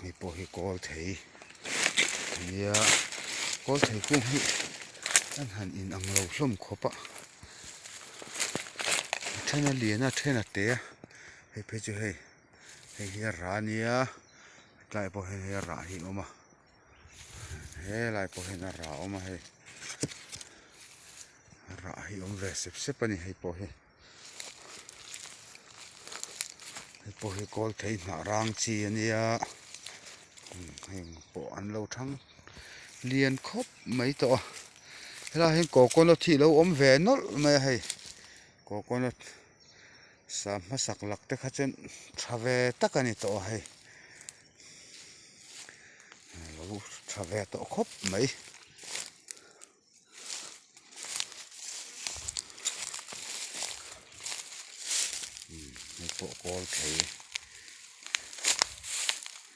Hei pawh hi kawl thei ania kawl thei kung hi an han in ang lo hlawm khawp a a then a lian a a then a te a hei phei chu hei hei hi a rah ania tlai pawh hian hei a rah hi a awm a helai pawh hian a rah a awm a hei rah hi a awm ve sep sep a ni hei pawh hi. Hei pawh hi kawl thei hnah rang chi a nia heng pawh an lo thang lian khawp mai tawh a helaiah hian coconut hi a lo awm ve nawlh mai a hei coconut sa hmasak lak te kha chuan tha ve tak a ni tawh a hei a lo tha ve tawh khawp mai. Hei pawh kawl thei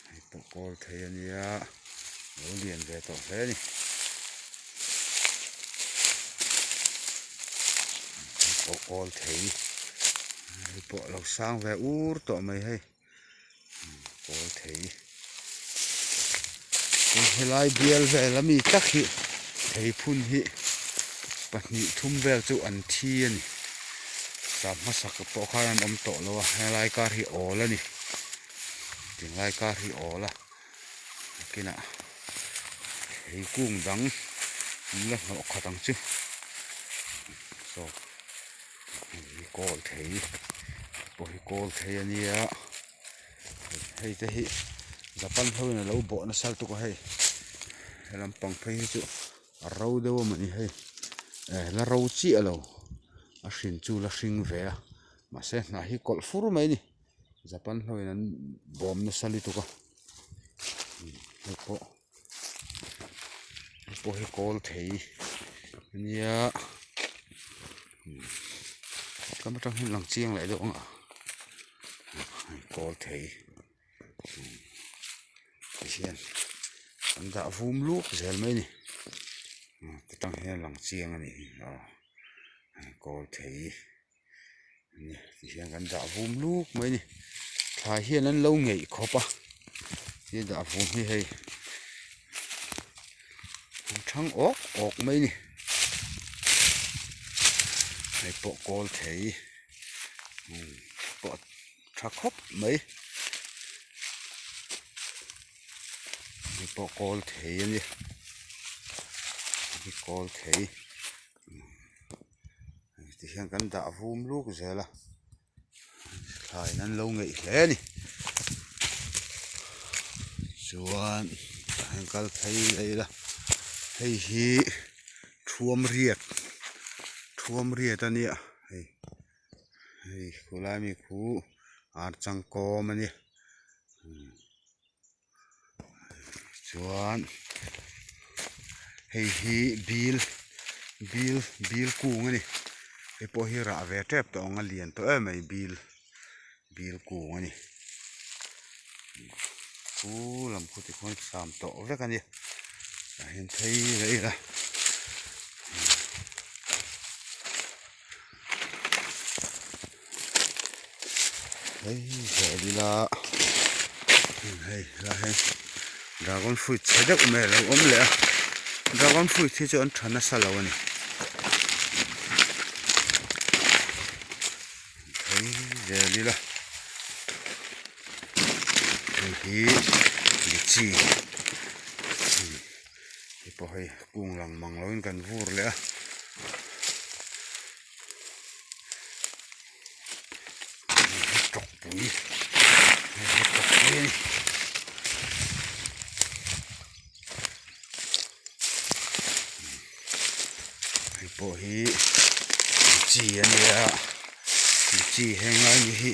hei pawh kawl thei a nia lo lian ve tawh hle a ni hei pawh kawl thei hei pawh a lo sang ve ur tawh mai hei. Kawl thei helai bial vel ami tak hi thei phun hi pahnih thum vel chu an thi a ni sa hmasak pawh khan an awm tawh lo a helai kar hi awl a ni tinglai kar hi awl a nakinah thei kung dang an la hnawh khat ang chu saw. Hei kawl thei pawh hi kawl thei a nia hei te hi japan ho in alo bawh nasa lutuk a hei he lampang phei hi chu a ro deuh a mawni hei eh la ro chiah lo a hrin chu la hring ve a mahse hnah hi kawlh fur mai a ni japan ho in an bawm nasa lutuk a hei pawh. Hei pawh hi kawl thei a nia tlem atang hian lang chiang leh deuh ang a hei kawl thei tihian an dah vum luk zel mai a ni tah hian lang chiang a nih hi aw hei kawl thei. Tihian kan dah vum luk mai a ni thlai hian an lo ngeih khawp a he dah vum hi hei an thang awk awk mai a ni hei pawh kawl thei pawh tha khawp mai hei pawh kawl thei a ni hei kawl thei. Ti hian kan dah vum luk zel a thlaiin an lo ngeih hle a ni chuan tah hian kal phei leh ila hei hi thuam riat thuam riat a nia hei hei khulai mi khu ar changkawm a nia. Chuan hei hi bil bil bil kung a ni hei pawh hi rah ve tep tawh ang a lian tawh em mai bil bil kung a ni khu lam khu tikhuan sam tawh vek a ni tah hian phei leh ila. Hei zel ila hei helai hian dragon fruit chhe deuh mai alo awm leh a dragon fruit hi chu an tha nasa lo a ni hei zel ila hei hi litchi hei pawh hei kung lang mang lo in kan vur leh a. Tawkpui hei hi tawkpui a ni hei pawh hi chi a nia chi heng lai ni hi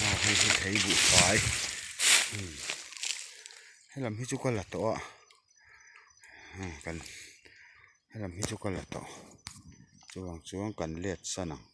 aw hei hi thei buhfai helam hi chu ka la tawh a kan. Helam hi chu ka la tawh chuvang chuan kan let san ang.